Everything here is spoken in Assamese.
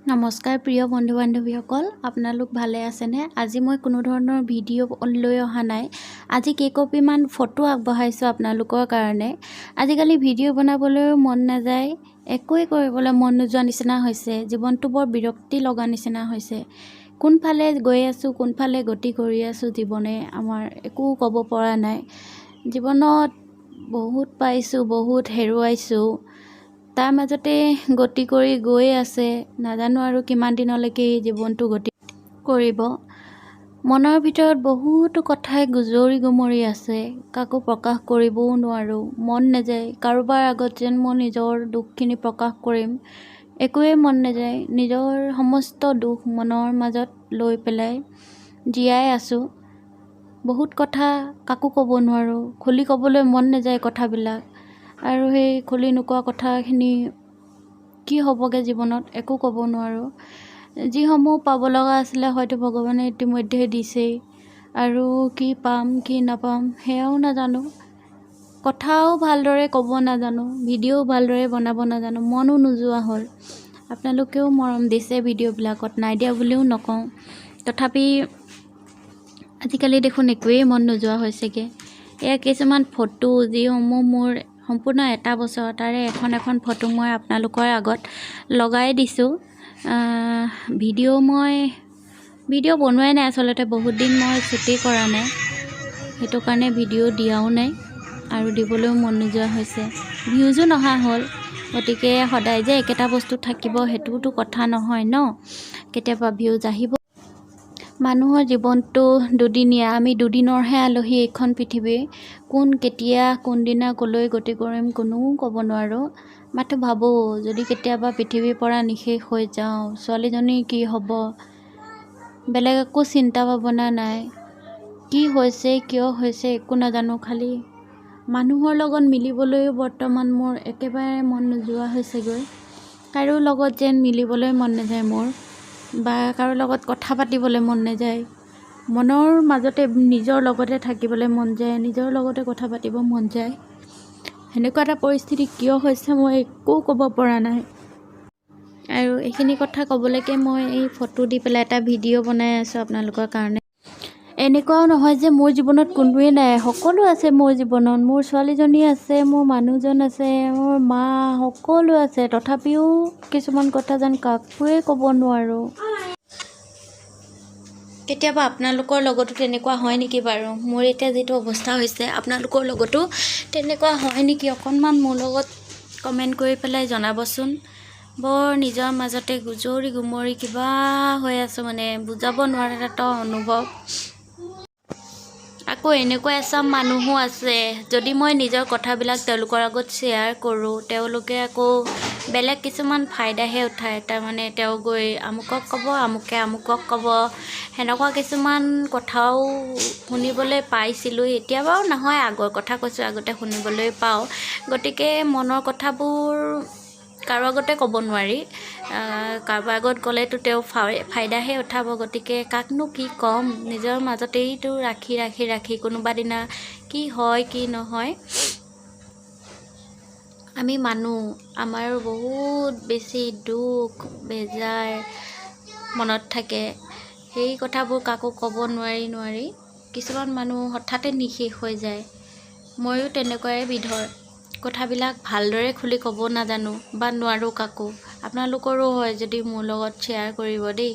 নমস্কাৰ প্ৰিয় বন্ধু বান্ধৱীসকল, আপোনালোক ভালে আছেনে? আজি মই কোনো ধৰণৰ ভিডিঅ' লৈ অহা নাই। আজি কেইকপিমান ফটো আগবঢ়াইছোঁ আপোনালোকৰ কাৰণে। আজিকালি ভিডিঅ' বনাবলৈও মন নাযায়, একোৱেই কৰিবলৈ মন নোযোৱা নিচিনা হৈছে। জীৱনটো বৰ বিৰক্তি লগা নিচিনা হৈছে। কোনফালে গৈ আছোঁ, কোনফালে গতি কৰি আছোঁ জীৱনে আমাৰ, একো ক'ব পৰা নাই। জীৱনত বহুত পাইছোঁ, বহুত হেৰুৱাইছোঁ, তাৰ মাজতে গতি কৰি গৈ আছে। নাজানো আৰু কিমান দিনলৈকে এই জীৱনটো গতি কৰিব। মনৰ ভিতৰত বহুতো কথাই গুজৰি গুমৰি আছে, কাকো প্ৰকাশ কৰিবও নোৱাৰোঁ। মন নাযায় কাৰোবাৰ আগত যেন মই নিজৰ দুখখিনি প্ৰকাশ কৰিম। একোৱেই মন নাযায়। নিজৰ সমস্ত দুখ মনৰ মাজত লৈ পেলাই জীয়াই আছোঁ। বহুত কথা কাকো ক'ব নোৱাৰোঁ, খুলি ক'বলৈ মন নাযায় কথাবিলাক। আৰু সেই খুলি নোকোৱা কথাখিনি কি হ'বগৈ জীৱনত, একো ক'ব নোৱাৰোঁ। যিসমূহ পাব লগা আছিলে, হয়তো ভগৱানে ইতিমধ্যে দিছেই। আৰু কি পাম, কি নাপাম, সেয়াও নাজানো। কথাও ভালদৰে ক'ব নাজানো, ভিডিঅ'ও ভালদৰে বনাব নাজানো, মনো নোযোৱা হ'ল। আপোনালোকেও মৰম দিছে ভিডিঅ'বিলাকত, নাই দিয়া বুলিও নকওঁ। তথাপি আজিকালি দেখোন একোৱেই মন নোযোৱা হৈছেগৈ। এয়া কিছুমান ফটো, যিসমূহ মোৰ সম্পূৰ্ণ এটা বছৰ, তাৰে এখন এখন ফটো মই আপোনালোকৰ আগত লগাই দিছোঁ। ভিডিঅ' মই ভিডিঅ' বনোৱাই নাই। আচলতে বহুত দিন মই ছুটি কৰা নাই, সেইটো কাৰণে ভিডিঅ' দিয়াও নাই আৰু দিবলৈও মন নোযোৱা হৈছে। ভিউজো নহা হ'ল। গতিকে সদায় যে একেটা বস্তু থাকিব, সেইটোতো কথা নহয় ন। কেতিয়াবা ভিউজ আহিব। মানুহৰ জীৱনটো দুদিনীয়া, আমি দুদিনৰহে আলহী এইখন পৃথিৱীৰ। কোন কেতিয়া কোনদিনা ক'লৈ গতি কৰিম, কোনো ক'ব নোৱাৰোঁ। মাথো ভাবোঁ, যদি কেতিয়াবা পৃথিৱীৰ পৰা নিঃশেষ হৈ যাওঁ, ছোৱালীজনীৰ কি হ'ব? বেলেগ একো চিন্তা ভাৱনা নাই। কি হৈছে, কিয় হৈছে, একো নাজানো। খালি মানুহৰ লগত মিলিবলৈও বৰ্তমান মোৰ একেবাৰে মন নোযোৱা হৈছেগৈ। কাৰো লগত যেন মিলিবলৈ মন নাযায় মোৰ বা কাৰো লগত কথা পাতিবলৈ মন নাযায়। মনৰ মাজতে নিজৰ লগতে থাকিবলৈ মন যায়, নিজৰ লগতে কথা পাতিব মন যায়। সেনেকুৱা এটা পৰিস্থিতি কিয় হৈছে, মই একো ক'ব পৰা নাই। আৰু এইখিনি কথা ক'বলৈকে মই এই ফটো দি পেলাই এটা ভিডিঅ' বনাই আছোঁ আপোনালোকৰ কাৰণে। এনেকুৱাও নহয় যে মোৰ জীৱনত কোনোৱেই নাই। সকলো আছে মোৰ জীৱনত। মোৰ ছোৱালীজনী আছে, মোৰ মানুহজন আছে, মোৰ মা, সকলো আছে। তথাপিও কিছুমান কথা যেন কাকোৱে ক'ব নোৱাৰোঁ। কেতিয়াবা আপোনালোকৰ লগতো তেনেকুৱা হয় নেকি বাৰু? মোৰ এতিয়া যিটো অৱস্থা হৈছে, আপোনালোকৰ লগতো তেনেকুৱা হয় নেকি? অকণমান মোৰ লগত কমেণ্ট কৰি পেলাই জনাবচোন। বৰ নিজৰ মাজতে গুজৰি গুমৰি কিবা হৈ আছোঁ, মানে বুজাব নোৱাৰা এটা অনুভৱ। আকৌ এনেকুৱা এচাম মানুহো আছে, যদি মই নিজৰ কথাবিলাক তেওঁলোকৰ আগত শ্বেয়াৰ কৰোঁ, তেওঁলোকে আকৌ বেলেগ কিছুমান ফাইদাহে উঠায়। তাৰমানে তেওঁ গৈ আমুকক ক'ব, আমুকে আমুকক ক'ব, সেনেকুৱা কিছুমান কথাও শুনিবলৈ পাইছিলোঁ। এতিয়া বাৰু নহয়, আগৰ কথা কৈছোঁ, আগতে শুনিবলৈ পাওঁ। গতিকে মনৰ কথাবোৰ কাৰো আগতে ক'ব নোৱাৰি। কাৰোবাৰ আগত ক'লেতো তেওঁ ফাইদাহে উঠাব। গতিকে কাকনো কি ক'ম? নিজৰ মাজতেইতো ৰাখি ৰাখি ৰাখি কোনোবা দিনা কি হয়, কি নহয়। আমি মানুহ, আমাৰো বহুত বেছি দুখ বেজাৰ মনত থাকে। সেই কথাবোৰ কাকো ক'ব নোৱাৰি নোৱাৰি কিছুমান মানুহ হঠাতে নিঃশেষ হৈ যায়। ময়ো তেনেকুৱাই বিধৰ। কথাবিলাক ভালদৰে খুলি ক'ব নাজানো বা নোৱাৰোঁ কাকো। আপোনালোকৰো হয় যদি মোৰ লগত শ্বেয়াৰ কৰিব দেই।